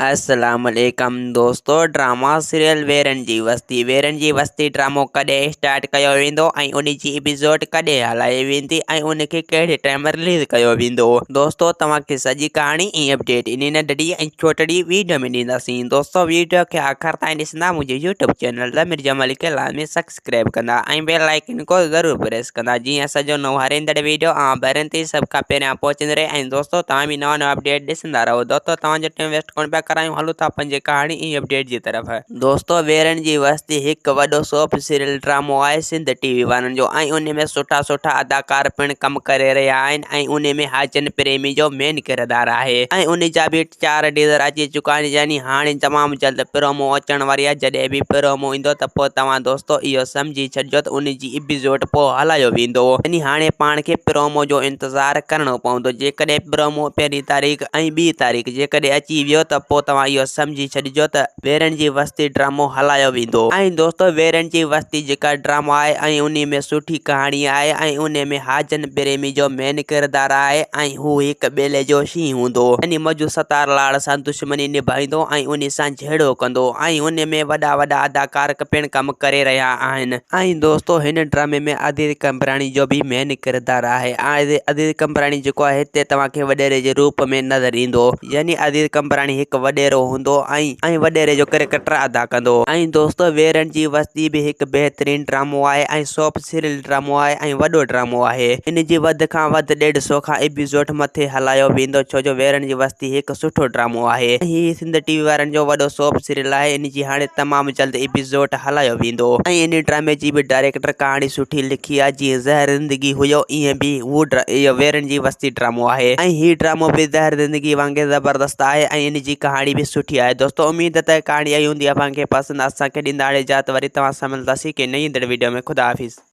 السلام عليڪم دوستو ڊراما سيريل ويرن جي وستي ويرن جي وستي ڊرامو ڪڏهن اسٽارٽ ڪيو ويندو ۽ ان جي ايپيسوڊ ڪڏهن هلائي ويندي ۽ ان کي ڪهڙي ٽائيم رليز ڪيو ويندو دوستو توهان کي سڄي ڪهاڻي ۽ اپڊيٽ انهي ننڍڙي ۽ ڇوٽڙي ويڊيو ۾ ڏينداسين دوستو ويڊيو کي آخر تائين ڏسندا منهنجي يوٽيوب چينل ضمير جمالي کي لازمي سبسڪرائب ڪندا ۽ بيل آئيڪن کو ضرور پريس ڪندا جيئن اسان جو نئون هر ايندڙ ويڊيو اوهان ڀرين تي سڀ کان پهريان پهچندو رهي ۽ دوستو توهان به نوان نوان اپڊيٽ ڏسندا رهو دوستو توهان جو ٽائيم ويسٽ ڪونه پيا ڪرايون هلون ٿا پنهنجي ڪهاڻي ۽ اپڊيٽ جي طرف. دوستو ويرن جي وستي هڪ وڏو سوپ سيريل ڊرامو آهي سنڌ ٽي وي وارن جو ۽ انهي ۾ سٺا سٺا اداڪار پڻ ڪم ڪري رهيا آهن ۽ انهي ۾ حاجن پريمي جو مين ڪردار آهي ۽ انهي جا به چار ڊيزر اچي چڪا آهن يعني هاڻي تمام جلد پرومو اچڻ واري آهي جڏهن به پرومو ايندو ته پوء توهان دوستو اهو سمجهي ڇڏجو ته ان جي ايپيسوڊ پوء هلايو ويندو يعني هاڻي پاڻ کي پرومو جو انتظار ڪرڻو پوندو جيڪڏهن پرومو پهرين تاريخ ۽ ٻي تاريخ جيڪڏهن اچي ويو ته پوء توهان اهو سمجهي ڇڏجو ته ويرن جي وستي ڊرامو هلايو ويندو ۽ دوستو ويرن جي وستي جيڪا ڊرامو آهي ۽ انهي ۾ سٺي ڪهاڻي آهي ۽ انهي ۾ حاجن پريمي جو مين ڪردار آهي ۽ هو هڪ ٻيلي جو شينهن هوندو يعني مجو ستار لاڙ سان دشمني نڀائيندو ۽ انهي سان جهيڙو ڪندو ۽ انهي ۾ وڏا وڏا اداڪار پڻ ڪم ڪري رهيا آهن. ۽ دوستو هن ڊرامي ۾ عزيز قمبراڻي جو به مين ڪردار آهي ۽ عزيز قمبراڻي جيڪو آهي هتي توهان کي وڏيري جي روپ ۾ نظر ايندو يعني عزيز قمبراڻي هڪ وڏيرو هوندو ۽ ۽ وڏيري جو ڪريڪٽر ادا ڪندو. ۽ دوستو ويرن جي وستي به هڪ بهترين ڊرامو آهي ۽ سوپ سيريل ڊرامو آهي ۽ وڏو ڊرامو آهي. ان جي وڌ کان وڌ ڏيڍ سو کان ايپيسوڊ مٿي هلايو ويندو ڇو جو ويرن جي وستي هڪ سٺو ڊرامو آهي ۽ هي سنڌ ٽي وي وارن جو وڏو سوپ سيريل آهي ان جي هاڻي تمام جلد ايپيسوڊ هلايو ويندو ۽ ان ڊرامي جي به ڊائريڪٽر ڪهاڻي سٺي لکي آهي جيئن زهر زندگي هيو ايئن به هو اهو ويرن جي وستي ڊرامو آهي ۽ هي ڊرامو به زهر زندگي وانگي زبردست آهي ۽ ان جي ڪهاڻي به سٺي آهي دوستو اميد ته ڪهاڻي آئي هوندي اوهان کي پسند اسان کي ڏيندا اجازت وري توهان سان ملنداسين ڪنهن نئين ايندڙ ويڊيو ۾ خدا حافظ.